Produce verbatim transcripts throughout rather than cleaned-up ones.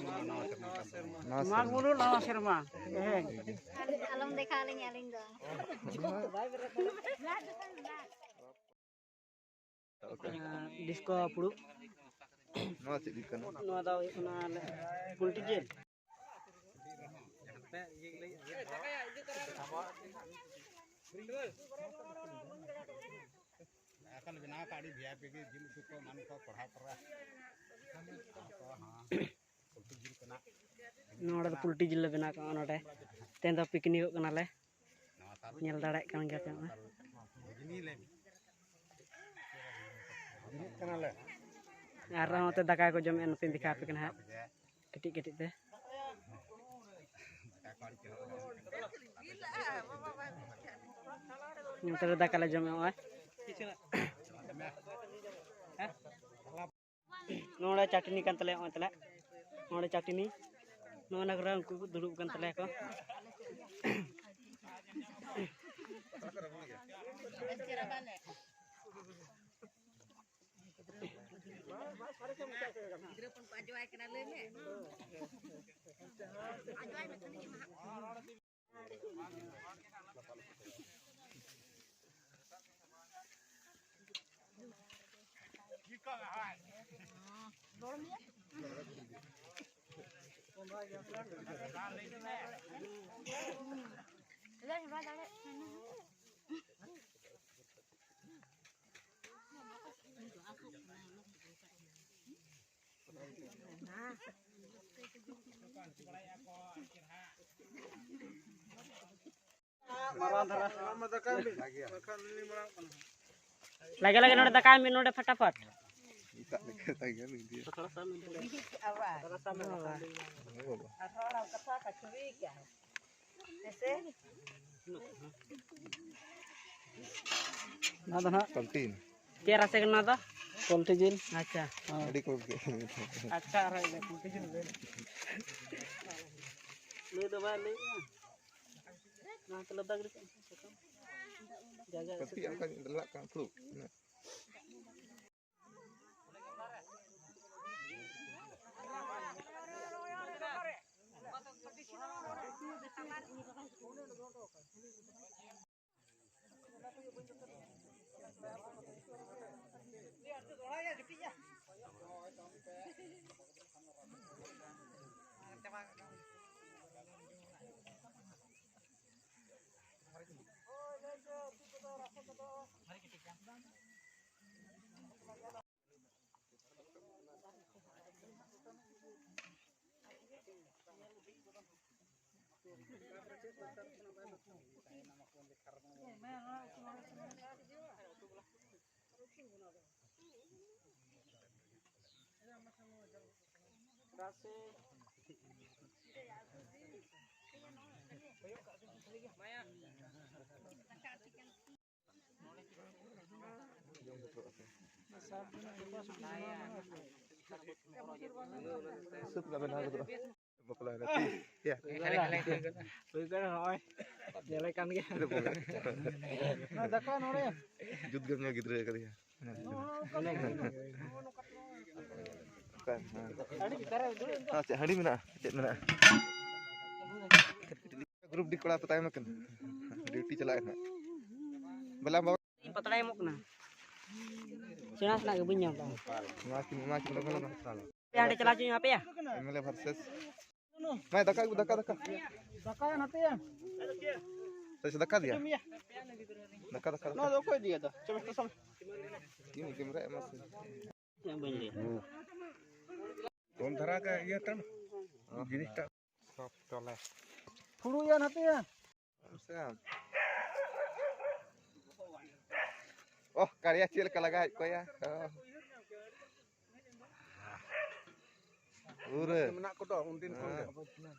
ᱱᱟᱣᱟ ᱢᱟᱜᱽ ᱥᱮᱨᱢᱟ᱾ ᱵᱩᱨᱩ ᱱᱟᱣᱟ ᱥᱮᱨᱢᱟ᱾ ᱦᱮᱸ᱾ ᱟᱞᱚᱢ ᱫᱮᱠᱷᱟᱣ ᱞᱤᱧᱟ ᱟᱹᱞᱤᱧ ᱫᱚ᱾ ᱰᱤᱥᱠᱳ ᱯᱷᱩᱲᱩᱜ᱾ ᱱᱚᱣᱟ ᱪᱮᱫ ᱦᱩᱭᱩᱜ ᱠᱟᱱᱟ? ᱱᱚᱣᱟ ᱫᱚ ᱦᱩᱭᱩᱜ ᱠᱟᱱᱟ ᱟᱞᱮ ᱯᱳᱞᱴᱤ ᱡᱤᱞ᱾ ᱮᱠᱟᱞ ᱵᱮᱱᱟᱣ ᱠᱟᱜ ᱟᱹᱰᱤ ᱵᱷᱤ ᱟᱭ ᱯᱤ ᱜᱮ, ᱡᱤᱞ ᱩᱛᱩ ᱠᱚ, ᱮᱢᱟᱱ ᱠᱚ, ᱠᱚᱲᱦᱟ ᱠᱚᱨᱮ᱾ ᱱᱚᱰᱮ ᱫᱚ ᱯᱳᱞᱴᱤ ᱡᱤᱞ ᱞᱮ ᱵᱮᱱᱟᱣ ᱠᱟᱜᱼᱟ ᱱᱚᱰᱮ᱾ ᱛᱮᱦᱮᱧ ᱫᱚ ᱯᱤᱠᱱᱤᱠᱚᱜ ᱠᱟᱱᱟᱞᱮ᱾ ᱧᱮᱞ ᱫᱟᱲᱮᱭᱟᱜ ᱠᱟᱱ ᱜᱮᱭᱟ ᱯᱮ ᱱᱚᱜᱼᱚᱭ᱾ ᱟᱨ ᱱᱚᱛᱮ ᱫᱟᱠᱟ ᱠᱚ ᱡᱚᱢᱮᱫᱼᱟ, ᱱᱚᱛᱮᱧ ᱫᱮᱠᱷᱟᱣ ᱟᱯᱮ ᱠᱟᱱᱟ ᱦᱟᱸᱜ ᱠᱟᱹᱴᱤᱡ ᱠᱟᱹᱴᱤᱡ ᱛᱮ᱾ ᱱᱚᱛᱮ ᱨᱮ ᱫᱟᱠᱟ ᱞᱮ ᱡᱚᱢᱮᱫᱼᱟ ᱱᱚᱜᱼᱚᱭ᱾ ᱱᱚᱰᱮ ᱪᱟᱹᱴᱱᱤ ᱠᱟᱱ ᱛᱟᱞᱮᱭᱟ, ᱱᱚᱜᱼᱚᱭ ᱛᱟᱞᱮ, ᱱᱚᱰᱮ ᱪᱟᱹᱴᱱᱤ, ᱱᱚᱜᱼᱚᱭ ᱱᱚᱣᱟ ᱠᱚᱨᱮ ᱩᱱᱠᱩ ᱠᱚ ᱫᱩᱲᱩᱵ ᱠᱟᱱ ᱛᱟᱞᱮᱭᱟ ᱠᱚ᱾ ᱞᱟᱜᱮ ᱞᱟᱜᱮ ᱱᱚᱰᱮ ᱫᱟᱠᱟᱭ ᱢᱮ, ᱱᱚᱰᱮ ᱯᱷᱟᱴᱟᱯᱷᱟᱴ᱾ ᱱᱚᱣᱟ ᱫᱚ ᱱᱟᱦᱟᱜ ᱯᱳᱞᱴᱤ᱾ ᱪᱮᱫ ᱨᱟᱥᱮ ᱠᱟᱱᱟ ᱱᱚᱣᱟ ᱫᱚ? ᱯᱳᱞᱴᱤ ᱡᱤᱞ᱾ ᱟᱪᱪᱷᱟ᱾ ᱦᱮᱸ᱾ ᱟᱹᱰᱤ ᱠᱚᱢ ᱜᱮ᱾ ᱟᱪᱪᱷᱟ, ᱟᱨᱦᱚᱸ ᱤᱱᱟᱹ ᱯᱳᱞᱴᱤ ᱡᱤᱞ ᱞᱟᱹᱭ ᱢᱮ᱾ ᱞᱟᱹᱭ ᱫᱚ ᱵᱟᱭ ᱞᱟᱹᱭᱮᱫᱼᱟ᱾ ᱱᱚᱣᱟ ᱛᱮ ᱞᱟᱫᱟ ᱜᱤᱰᱤ ᱠᱟᱜ ᱢᱮ ᱥᱟᱠᱟᱢ᱾ ᱡᱟᱭᱜᱟ ᱠᱟᱹᱴᱤᱡ ᱚᱱᱠᱟ ᱧᱚᱜ ᱰᱟᱞᱟᱜ ᱠᱟᱱᱟ ᱯᱷᱩᱲᱩᱜ᱾ ᱥᱟᱹᱛ ᱠᱟᱜ ᱵᱮᱱ ᱦᱟᱸᱜ ᱫᱚ᱾ ᱵᱟᱯᱞᱟ ᱨᱮ᱾ ᱭᱟ᱾ ᱦᱩᱭ ᱠᱟᱱᱟ, ᱱᱚᱜᱼᱚᱭ ᱧᱮᱞᱮ ᱠᱟᱱ ᱜᱮᱭᱟ᱾ ᱱᱚᱣᱟ ᱫᱟᱠᱟ ᱱᱚᱰᱮ᱾ ᱡᱩᱛ ᱜᱮ ᱢᱮᱱᱟᱭᱟ ᱜᱤᱫᱽᱨᱟᱹ ᱠᱟᱫᱮᱭᱟ᱾ ᱚᱠᱟ? ᱦᱮᱸ᱾ ᱦᱮᱸ, ᱪᱮᱫ ᱦᱟᱺᱰᱤ ᱢᱮᱱᱟᱜᱼᱟ? ᱪᱮᱫ ᱢᱮᱱᱟᱜᱼᱟ? ᱜᱨᱩᱯ ᱰᱤ ᱠᱚᱲᱟ ᱯᱮ ᱛᱟᱭᱚᱢ ᱟᱠᱟᱱᱟ᱾ ᱰᱤᱭᱩᱴᱤ ᱪᱟᱞᱟᱜ ᱟᱭ ᱱᱟᱦᱟᱜ᱾ ᱵᱚᱞᱮ ᱟᱢ ᱵᱟᱵᱟ ᱤᱧ ᱯᱟᱛᱲᱟᱭ ᱮᱢᱚᱜ ᱠᱟᱱᱟ᱾ ᱥᱮᱬᱟ ᱥᱮᱬᱟ ᱜᱮ ᱵᱟᱹᱧ ᱧᱟᱢ ᱫᱟ᱾ ᱱᱚᱣᱟ ᱠᱤᱱ, ᱱᱚᱣᱟ ᱠᱤᱱ ᱞᱟᱜᱟᱣ ᱠᱟᱱᱟ᱾ ᱦᱟᱸᱰᱮ ᱪᱟᱞᱟᱣ ᱦᱚᱪᱚᱧ ᱢᱮ ᱟᱯᱮᱭᱟ᱾ M L A versus. ᱢᱟᱭ ᱫᱟᱠᱟ ᱟᱹᱜᱩ, ᱫᱟᱠᱟ, ᱫᱟᱠᱟ᱾ ᱫᱟᱠᱟ ᱱᱟᱛᱮᱭᱟ᱾ ᱥᱮ ᱫᱟᱠᱟ ᱫᱤᱭᱟ? ᱫᱟᱠᱟ, ᱫᱟᱠᱟ, ᱫᱟᱠᱟ᱾ ᱱᱚᱣᱟ ᱫᱚ ᱚᱠᱚᱭ ᱤᱫᱤᱭᱟ ᱫᱚ? ᱪᱚ, ᱢᱤᱥᱴᱟᱨ ᱥᱟᱢ᱾ ᱤᱧ ᱠᱮᱢᱨᱟ ᱮᱢᱟ ᱥᱮ? ᱵᱟᱹᱧ ᱞᱟᱹᱭᱟ᱾ ᱠᱚᱢ ᱫᱷᱟᱨᱟ ᱜᱮ ᱤᱭᱟᱹ ᱛᱟᱢ᱾ ᱚ᱾ ᱡᱤᱱᱤᱥᱴᱟ᱾ ᱥᱚᱵ ᱪᱚᱞᱮ᱾ ᱯᱷᱩᱲᱩᱭᱟ ᱱᱟᱛᱮᱭᱟ᱾ ᱚᱦ, ᱠᱟᱲᱤᱭᱟ ᱪᱮᱫ ᱞᱮᱠᱟ ᱞᱟᱜᱟᱭᱮᱫ ᱠᱚᱣᱟ᱾ ᱚᱦ᱾ ᱯᱩᱨᱟᱹ᱾ ᱢᱮᱱᱟᱜ ᱠᱚᱫᱚ ᱩᱱᱫᱤᱱ ᱠᱷᱚᱱ ᱜᱮ᱾ ᱦᱮᱸ᱾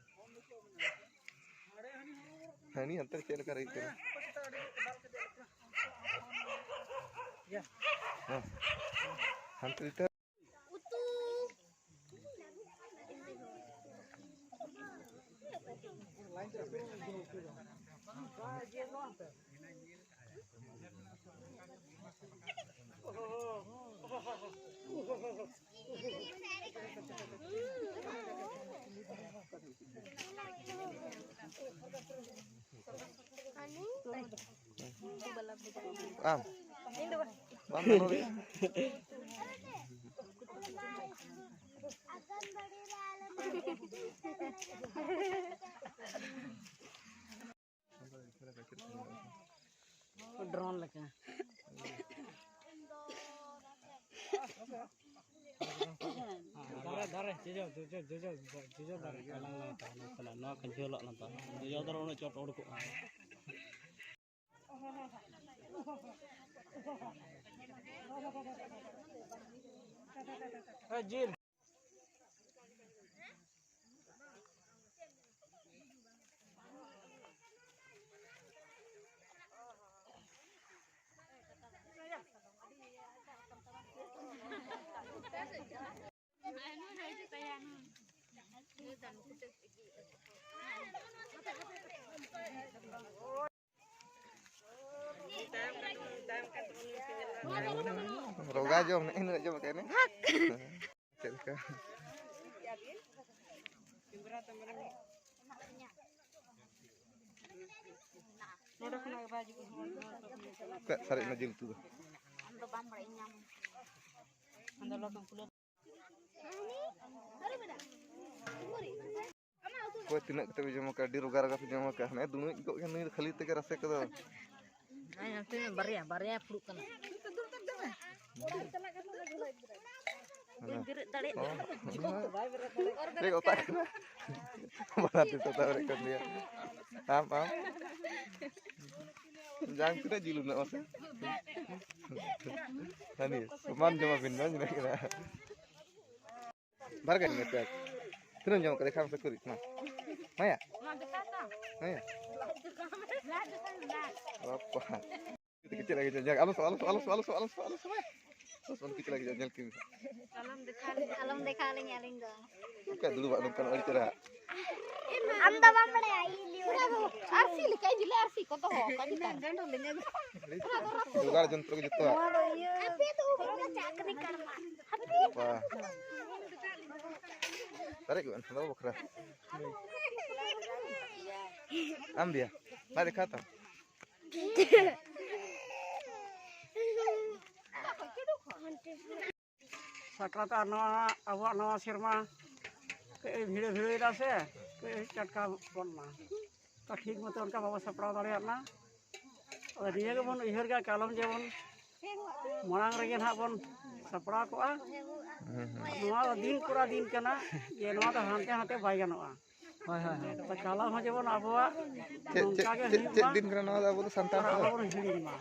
ᱦᱟᱹᱱᱤ ᱦᱟᱱᱛᱮ ᱪᱮᱫ ᱞᱮᱠᱟ ᱨᱟᱹᱜᱤᱜ ᱠᱟᱱᱟ᱾ ᱦᱮᱸ᱾ ᱦᱟᱱᱛᱮ ᱫᱤᱛᱮ᱾ ᱩᱛᱩ᱾ ᱟᱢ? ᱵᱟᱢ ᱫᱚᱦᱚ ᱫᱟᱲᱮᱭᱟᱜᱼᱟ? ᱰᱨᱳᱱ ᱞᱮᱠᱟ᱾ ᱫᱟᱨᱮ, ᱫᱟᱨᱮ, ᱡᱚᱡᱚ, ᱡᱚᱡᱚ, ᱡᱚᱡᱚ, ᱡᱚᱡᱚ ᱫᱟᱨᱮ᱾ ᱱᱚᱣᱟ ᱠᱚ ᱡᱷᱟᱹᱞᱟᱜ ᱞᱟᱛᱟᱨ᱾ ᱡᱚᱡᱚ ᱫᱟᱨᱮ ᱩᱱᱟᱹᱜ ᱪᱚᱴ ᱩᱰᱩᱠᱚᱜᱼᱟ᱾ ᱮ, ᱡᱤᱞ᱾ ᱨᱚᱜᱟ ᱡᱚᱢ ᱱᱮᱜᱼᱮ ᱱᱤᱱᱟᱹᱜ ᱡᱚᱢ ᱠᱟᱜ ᱱᱮ᱾ ᱪᱮᱫ ᱞᱮᱠᱟ? ᱱᱚᱰᱮ ᱠᱷᱚᱱᱟᱜ ᱜᱮ ᱵᱟᱭ ᱦᱤᱡᱩᱜ ᱠᱟᱱᱟ᱾ ᱪᱮᱫ ᱥᱟᱨᱮᱡ ᱮᱱᱟ ᱡᱤᱞ ᱩᱛᱩ ᱫᱚ? ᱟᱢ ᱫᱚ ᱵᱟᱢ ᱵᱟᱲᱟᱭ, ᱤᱧ ᱧᱟᱢ᱾ ᱟᱢ ᱫᱚ ᱞᱚᱜᱚᱱ ᱠᱩᱞᱟᱹ᱾ ᱚᱠᱚᱭ ᱛᱤᱱᱟᱹᱜ ᱠᱟᱛᱮ ᱯᱮ ᱡᱚᱢ ᱠᱟᱜᱼᱟ? ᱟᱹᱰᱤ ᱨᱚᱜᱟ ᱨᱚᱜᱟ ᱯᱮ ᱡᱚᱢ ᱠᱟᱜᱼᱟ᱾ ᱦᱟᱱᱮ ᱫᱩᱱᱩᱡ ᱜᱚᱜ ᱠᱟᱱ ᱱᱩᱭ ᱫᱚ ᱠᱷᱟᱹᱞᱤ ᱛᱮᱜᱮ ᱨᱟᱥᱮ ᱠᱚᱫᱚ᱾ ᱦᱮᱸ, ᱛᱤᱱᱟᱹᱜ? ᱵᱟᱨᱭᱟ, ᱵᱟᱨᱭᱟ ᱯᱷᱩᱲᱩᱜ ᱠᱟᱱᱟ᱾ ᱦᱟᱱᱟ᱾ ᱵᱟᱹᱧ ᱵᱮᱨᱮᱫ ᱫᱟᱲᱮᱭᱟᱜ ᱚ, ᱠᱟᱱᱟ᱾ ᱦᱟᱱᱟ᱾ ᱪᱮᱫ ᱚᱛᱟᱜ ᱠᱟᱱᱟ? ᱵᱟᱱᱟᱨ ᱛᱤ ᱛᱮ ᱚᱛᱟ ᱵᱮᱨᱮᱫ ᱠᱟᱱ ᱜᱮᱭᱟ᱾ ᱟᱢ, ᱟᱢ᱾ ᱡᱟᱝ ᱛᱤᱱᱟᱹᱜ ᱡᱤᱞ ᱩᱱᱟᱹᱜ ᱢᱟᱥᱮ? ᱦᱟᱹᱱᱤ, ᱥᱚᱢᱟᱱ ᱡᱚᱢᱟ ᱵᱤᱱ ᱢᱮᱱ ᱡᱤᱱᱤᱥ ᱠᱟᱱᱟ᱾ ᱵᱟᱨ ᱜᱟᱱ ᱢᱮ ᱯᱮᱭᱟᱡᱽ᱾ ᱛᱤᱱᱟᱹᱜ ᱮᱢ ᱡᱚᱢ ᱠᱟᱫᱟ? ᱫᱮᱠᱷᱟᱣ ᱢᱮᱥᱮ ᱠᱩᱨᱤᱡ ᱢᱟ᱾ ᱢᱟᱭᱟ? ᱢᱟᱭᱟ? ᱪᱮᱫ ᱞᱮᱠᱟ ᱪᱮᱫ ᱞᱮᱠᱟ ᱧᱮᱞ? ᱟᱞᱚ ᱥᱚ, ᱟᱞᱚ ᱥᱚ, ᱟᱞᱚ ᱥᱚ, ᱟᱞᱚ ᱥᱚ, ᱢᱟᱭᱟ᱾ ᱟᱞᱚ ᱥᱚ, ᱪᱮᱫ ᱞᱮᱠᱟ ᱧᱮᱞ ᱠᱤᱱ᱾ ᱟᱞᱚᱢ ᱫᱮᱠᱷᱟᱣ ᱞᱤᱧᱟ ᱟᱹᱞᱤᱧ ᱫᱚ᱾ ᱚᱠᱟ ᱫᱩᱲᱩᱵ ᱟᱜ ᱱᱚᱝᱠᱟᱱ ᱟᱹᱰᱤ ᱪᱮᱦᱨᱟ᱾ ᱟᱢ ᱫᱚ ᱵᱟᱢ ᱵᱟᱲᱟᱭᱟ, ᱤᱧ ᱞᱤᱧ ᱵᱟᱲᱟᱭᱟ᱾ ᱟᱨᱥᱤ ᱞᱮᱠᱟ, ᱤᱧ ᱞᱮ ᱟᱨᱥᱤ ᱠᱚ ᱫᱚᱦᱚ ᱟᱠᱟᱫ ᱡᱚᱛᱚ᱾ ᱡᱚᱜᱟᱲ ᱡᱚᱱᱛᱨᱚ ᱜᱮ ᱡᱚᱛᱚᱣᱟᱜ᱾ ᱟᱯᱮ ᱫᱚ ᱩᱱᱟᱹᱜ ᱫᱚ ᱪᱟᱠᱨᱤ ᱠᱟᱨᱢᱟ᱾ ᱵᱟ᱾ ᱥᱟᱨᱮᱡ ᱜᱚᱫ ᱮᱱ ᱠᱷᱟᱱ ᱫᱚ ᱵᱟᱠᱷᱨᱟ᱾ ᱟᱢ ᱫᱤᱭᱟ, ᱵᱟᱭ ᱫᱮᱠᱷᱟᱣ ᱛᱟᱢ᱾ ᱥᱟᱠᱨᱟᱛ ᱟᱨ ᱱᱚᱣᱟ ᱟᱵᱚᱣᱟᱜ ᱱᱟᱣᱟ ᱥᱮᱨᱢᱟ ᱠᱟᱹᱡ ᱵᱷᱤᱲᱟᱹ ᱵᱷᱤᱲᱟᱹᱭᱮᱫᱟ ᱥᱮ, ᱠᱟᱹᱡ ᱪᱟᱴᱠᱟ ᱜᱚᱫ ᱱᱟ᱾ ᱛᱚ ᱴᱷᱤᱠ ᱢᱚᱛᱚ ᱚᱱᱠᱟ ᱵᱟᱵᱚ ᱥᱟᱯᱲᱟᱣ ᱫᱟᱲᱮᱭᱟᱜ ᱱᱟ᱾ ᱟᱫᱚ ᱱᱤᱭᱟᱹ ᱜᱮᱵᱚᱱ ᱩᱭᱦᱟᱹᱨ ᱜᱮᱭᱟ, ᱠᱟᱞᱚᱢ ᱡᱮᱢᱚᱱ ᱢᱟᱲᱟᱝ ᱨᱮᱜᱮ ᱱᱟᱦᱟᱜ ᱵᱚᱱ ᱥᱟᱯᱲᱟᱣ ᱠᱚᱜᱼᱟ᱾ ᱦᱩᱸ, ᱦᱩᱸ᱾ ᱱᱚᱣᱟ ᱫᱚ ᱫᱤᱱ ᱠᱚᱨᱟ ᱫᱤᱱ ᱠᱟᱱᱟ, ᱡᱮ ᱱᱚᱣᱟ ᱫᱚ ᱦᱟᱱᱛᱮ ᱦᱟᱱᱛᱮ ᱵᱟᱭ ᱜᱟᱱᱚᱜᱼᱟ᱾ ᱦᱳᱭ, ᱦᱳᱭ, ᱦᱳᱭ᱾ ᱛᱚ ᱠᱟᱞᱚᱢ ᱦᱚᱸ ᱡᱮᱢᱚᱱ ᱟᱵᱚᱣᱟᱜ ᱪᱮᱫ, ᱪᱮᱫ, ᱱᱚᱝᱠᱟ ᱜᱮ ᱪᱮᱫ, ᱦᱩᱭᱩᱜ ᱪᱮᱫ ᱢᱟ᱾ ᱫᱤᱱ ᱠᱟᱱᱟ ᱱᱚᱣᱟ ᱫᱚ? ᱟᱵᱚ ᱫᱚ ᱥᱟᱱᱛᱟᱲ ᱟᱨ ᱠᱚᱣᱟᱜ? ᱟᱞᱚᱵᱚᱱ ᱦᱤᱲᱤᱧ ᱢᱟ᱾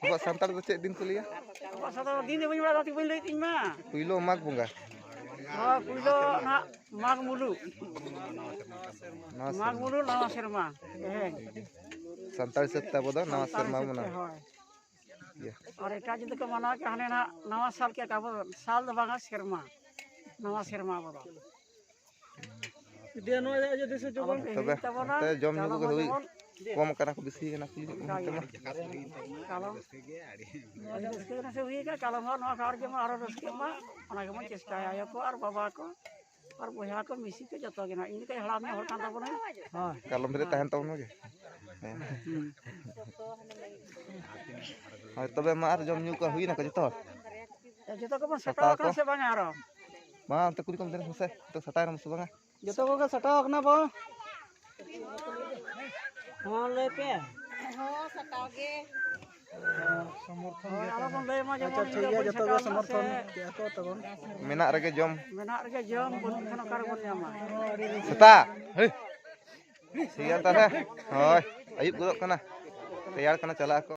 ᱟᱵᱚᱣᱟᱜ ᱥᱟᱱᱛᱟᱲ ᱫᱚ ᱪᱮᱫ ᱫᱤᱱ ᱠᱚ ᱞᱟᱹᱭᱟ? ᱟᱵᱚᱣᱟᱜ ᱥᱟᱱᱛᱟᱲ ᱫᱚ ᱫᱤᱱ ᱫᱚ ᱵᱟᱹᱧ ᱵᱟᱲᱟᱭᱟ, ᱜᱟᱛᱮ, ᱵᱟᱹᱧ ᱞᱟᱹᱭᱮᱫ ᱛᱤᱧ ᱢᱟ᱾ ᱯᱩᱭᱞᱳ ᱢᱟᱜᱽ ᱵᱚᱸᱜᱟ᱾ ᱦᱳᱭ, ᱯᱩᱭᱞᱳ ᱱᱟᱦᱟᱜ ᱢᱟᱜᱽ ᱢᱩᱞᱩᱜ᱾ ᱱᱟᱣᱟ ᱢᱟᱜᱽ ᱥᱮᱨᱢᱟ᱾ ᱢᱩᱞᱩᱜ ᱱᱟᱣᱟ ᱥᱮᱨᱢᱟ᱾ ᱦᱮᱸ᱾ ᱥᱟᱱᱛᱟᱲ ᱦᱤᱥᱟᱹᱵ ᱛᱮ ᱟᱵᱚ ᱫᱚ ᱱᱟᱣᱟ ᱥᱟᱱᱛᱟᱲ ᱥᱮᱨᱢᱟ ᱦᱤᱥᱟᱹᱵ ᱵᱚᱱ ᱛᱮ, ᱢᱟᱱᱟᱣᱟ᱾ ᱦᱳᱭ᱾ ᱤᱭᱟᱹ᱾ ᱟᱨ ᱮᱴᱟᱜ ᱡᱟᱹᱛ ᱫᱚᱠᱚ ᱢᱟᱱᱟᱣ ᱠᱮᱫ ᱦᱟᱱᱮ ᱱᱟᱦᱟᱜ ᱱᱟᱣᱟ ᱥᱟᱞ ᱠᱮᱫ, ᱟᱵᱚ ᱥᱟᱞ ᱫᱚ ᱵᱟᱝᱟ, ᱥᱮᱨᱢᱟ᱾ ᱱᱟᱣᱟ ᱥᱮᱨᱢᱟ ᱟᱵᱚ ᱫᱚ᱾ ᱤᱫᱤᱭᱟ ᱱᱚᱣᱟ ᱡᱟᱭᱜᱟ ᱡᱩᱫᱤ ᱥᱮ ᱡᱚᱵᱚᱱ᱾ ᱟᱞᱚᱯᱮ ᱛᱚᱵᱮ ᱦᱤᱲᱤᱧ ᱛᱟᱵᱚᱱᱟ, ᱚᱱᱛᱮ ᱡᱚᱢ ᱧᱩ ᱠᱟᱞᱚᱢ ᱠᱚᱜᱮ ᱦᱚᱸ ᱦᱩᱭ ᱡᱮᱢᱚᱱ ᱠᱚᱢ ᱠᱟᱱᱟ ᱠᱚ, ᱵᱮᱥᱤ ᱠᱟᱱᱟ ᱠᱚ᱾ ᱚᱱᱠᱟ ᱜᱮ᱾ ᱠᱟᱞᱚᱢ ᱟᱹᱰᱤ ᱨᱟᱹᱥᱠᱟᱹ ᱜᱮ ᱥᱮ ᱦᱩᱭ ᱠᱟᱱᱟ, ᱠᱟᱞᱚᱢ ᱦᱚᱸ ᱱᱚᱣᱟ ᱠᱷᱟᱲ ᱡᱮᱢᱚᱱ ᱟᱨᱚ ᱨᱟᱹᱥᱠᱟᱹᱜ ᱢᱟ, ᱚᱱᱟ ᱜᱮᱵᱚᱱ ᱪᱮᱥᱴᱟᱭᱟ᱾ ᱟᱭᱳ ᱠᱚ ᱟᱨ ᱵᱟᱵᱟ ᱠᱚ ᱟᱨ ᱵᱚᱭᱦᱟ ᱠᱚ ᱢᱤᱥᱤ ᱠᱚ ᱡᱚᱛᱚ ᱜᱮ ᱱᱟᱦᱟᱜ᱾ ᱤᱧ ᱫᱚ ᱠᱟᱹᱡ ᱦᱟᱲᱟᱢ ᱧᱚᱜ ᱦᱚᱲ ᱠᱟᱱ ᱛᱟᱵᱚᱱᱟᱹᱧ᱾ ᱦᱳᱭ᱾ ᱠᱟᱞᱚᱢ ᱨᱮ ᱛᱟᱦᱮᱱ ᱛᱟᱵᱚᱱ ᱢᱟᱜᱮ᱾ ᱦᱮᱸ᱾ ᱦᱩᱸ᱾ ᱦᱳᱭ, ᱛᱚᱵᱮ ᱢᱟ ᱟᱨ ᱡᱚᱢ ᱧᱩ ᱠᱚ ᱦᱩᱭᱱᱟ ᱠᱚ ᱡᱚᱛᱚ ᱦᱚᱲ? ᱡᱚᱛᱚ ᱠᱚᱵᱚᱱ ᱥᱟᱯᱲᱟᱣ ᱥᱟᱯᱲᱟᱣ ᱟᱠᱟᱱᱟ ᱠᱚ? ᱥᱮ ᱵᱟᱝᱟ ᱟᱨᱚ? ᱢᱟ ᱚᱱᱛᱮ ᱠᱩᱞᱤ ᱠᱚᱢ ᱫᱮᱱ ᱥᱮ, ᱡᱚᱛᱚ ᱥᱟᱯᱲᱟᱣ ᱮᱱᱟ ᱥᱮ ᱵᱟᱝᱟ? ᱡᱚᱛᱚ ᱠᱚᱜᱮ ᱥᱟᱯᱲᱟᱣ ᱟᱠᱟᱱᱟ ᱵᱚ᱾ ᱦᱚᱸ, ᱞᱟᱹᱭ ᱯᱮ᱾ ᱦᱚᱸ, ᱥᱟᱯᱲᱟᱣ ᱜᱮ᱾ ᱦᱳᱭ, ᱟᱞᱚ ᱵᱚᱱ ᱞᱟᱹᱭ ᱢᱟ ᱡᱮᱢᱚᱱ ᱟᱪᱪᱷᱟ, ᱴᱷᱤᱠ ᱤᱧ ᱫᱚ ᱜᱮᱭᱟ, ᱵᱟᱹᱧ ᱡᱚᱛᱚ ᱜᱮ ᱥᱟᱯᱲᱟᱣ ᱞᱮᱱᱟ ᱥᱮ᱾ ᱥᱚᱢᱚᱨᱛᱷᱚᱱ ᱠᱮᱜᱼᱟ ᱠᱚ ᱛᱟᱵᱚᱱ᱾ ᱢᱮᱱᱟᱜ ᱨᱮᱜᱮ ᱡᱚᱢ᱾ ᱢᱮᱱᱟᱜ ᱨᱮᱜᱮ ᱡᱚᱢ, ᱵᱟᱹᱱᱩᱜ ᱠᱷᱟᱱ ᱚᱠᱟ ᱨᱮᱵᱚᱱ ᱧᱟᱢᱟ? ᱥᱮᱛᱟ᱾ ᱦᱮᱸ᱾ ᱴᱷᱤᱠ ᱜᱮᱭᱟ ᱛᱟᱦᱞᱮ᱾ ᱦᱳᱭ, ᱟᱹᱭᱩᱵ ᱜᱚᱫᱚᱜ ᱠᱟᱱᱟ, ᱨᱮᱭᱟᱲ ᱠᱟᱱᱟ, ᱪᱟᱞᱟᱜ ᱟᱠᱚ᱾